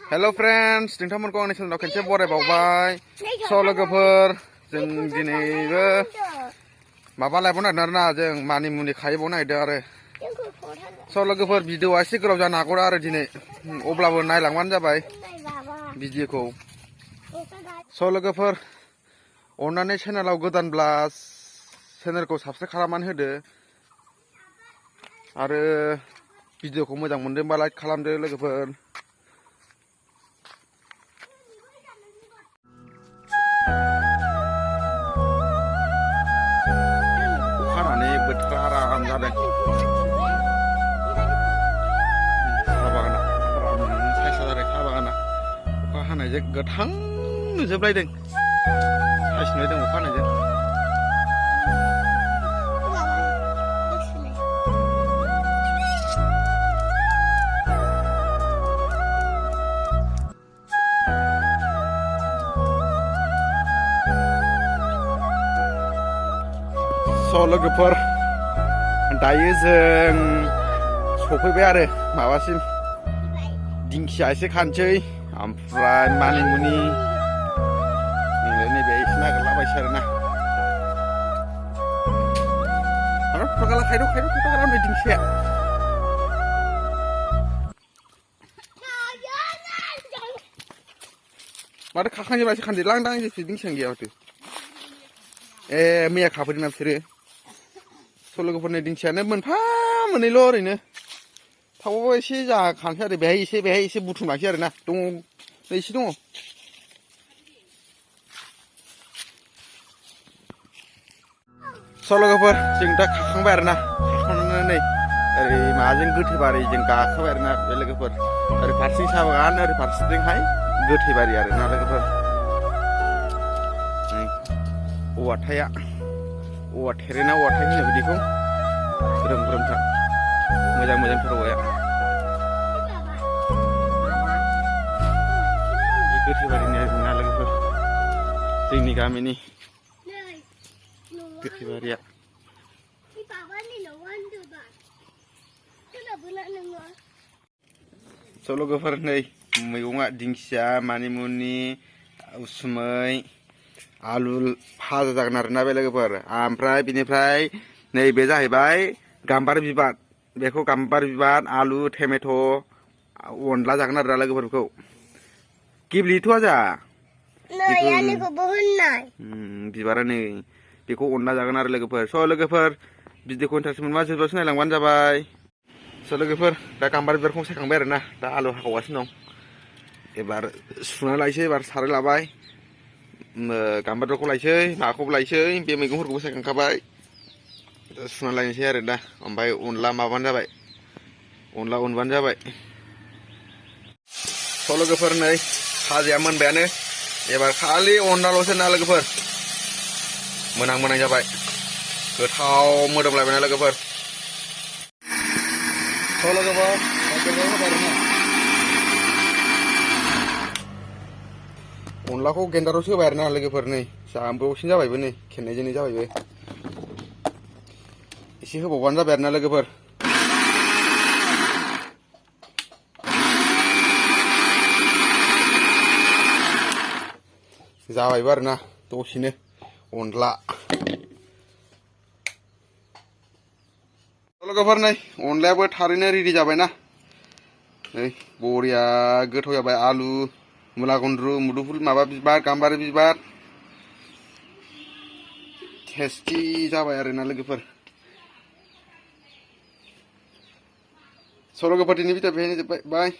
Hello friends, nोंथांमोनखौ आंनि चेनेलाव खनसे बरायबावबाय। स' लोगोफोर जों दिनैबो माबा लायबावनो नागिरदों आरोना, जों मानिमुनि खाहैबावनो नागिरदों आरो। स' लोगोफोर भिडिअ'आ एसे गोलाव जानो हागौ आरो दिनै, अब्लाबो नायलांबानो जाबाय भिडिअ'खौ। स' लोगोफोर अननानै चेनेलाव गोदानब्ला चेनेलखौ साबस्क्राइब खालामनानै होदो आरो भिडिअ'खौ मोजां मोनदोंबा लाइक खालामदो लोगोफोर। अखानानै बोथोरा आराम जादों। साहा बागाना आराम सायसा जादों, साहा बागाना अखा हानायजों गोथां नुजोबलायदों, साइस नुलायदों अखा हानायजों। स' लोगोफोर दायो जों सफैबाय आरो माबासिम, दिंखिया एसे खानोसै ओमफ्राय मानिमुनि नैबे एसे नागिरलाबायसै आरोना। फट'गाला खायद' फट'गाला नै दिंखिया माथो खाखांजोबासै खानदो लांदां जेसे दिंखियानो गैया माथो। ए मैया खाफैदोंना बिसोरो। स' लोगोफोरनि दिंखियानो मोनफा मोननैल' ओरैनो थाबावबा एसे जा खानोसै आरो बेहाय एसे बुथुमलांसै आरोना। दङ एसे दङ। स' लोगोफोर जों दा खाखांबाय आरोना, खाखांनानै ओरै माबाजों गोथैबारिजों गाखोबाय आरोना बे लोगोफोर। ओरै फारसेथिं साहा बागान, ओरै फारसेथिंहाय गोथैबारि आरोना लोगोफोर। औवाथाया औवा थेरेना औवाथाय होनो बिदिखौ, ग्रोम ग्रोमथार मोजां मोजांथार औवाया। बे गोथैबारिनि आरोना लोगोफोर, जोंनि गामिनि गोथैबारिया। स' लोगोफोर नै मैगङा दिंखिया, मानिमुनि, उसुमै, आलु भाजा जागोन आरोना बे लोगोफोर। ओमफ्राय बिनिफ्राय नैबे जाहैबाय गाम्बारि बिबार, बेखौ गाम्बारि बिबार, आलु, टमेट' अनला जागोन आरोना लोगोफोर। बेखौ गेब्लेथ'आ जा बिबारा नै बेखौ अनला जागोन आरो लोगोफोर। स' लोगोफोर भिडिअ'खौ इन्टारेस्ट मोनबा जोबजासिम नायलांबानो जाबाय। स' लोगोफोर दा गाम्बारि बिबारखौ सायखांबाय आरोना, दा आलु हाखावगासिनो दं। एबार सुना लायसै, एबार साराय लाबाय, गाम्बारि बिबारखौ लायसै, माबाखौबो लायसै, बे मैगंफोरखौबो सायखांखाबाय, सुना लायनोसै आरो दा। ओमफ्राय अनला माबानो जाबाय, अनला उनबानो जाबाय। स' लोगोफोर नै भाजाया मोनबायानो, एबार खालि अनलाल'सै ना लोगोफोर। मोनां मोनां जाबाय, गोथाव मोदोमलायबायना लोगोफोर। स' लोगोफोर अनलाखौ गेन्दारावसो होबाय आरोना लोगोफोर। नै जाम्बौसिन जाबायबो, नै खेननायजोंनो जाबायबो। एसे होबावबानो जाबाय आरोना लोगोफोर। जाबायबो आरोना दसेनो अनला। लोगोफोर नै अनलायाबो थारैनो रेडि जाबायना, नै बरिया गोथाव जाबाय। आलु, मुला गुन्द्रु, मुदुफुल माबा बिबार, गाम्बारि बिबार, टेस्टि जाबाय आरोना लोगोफोर। स' लोगोफोर दिनै भिडिअ'आ बेहायनो जोब्बाय, बाय।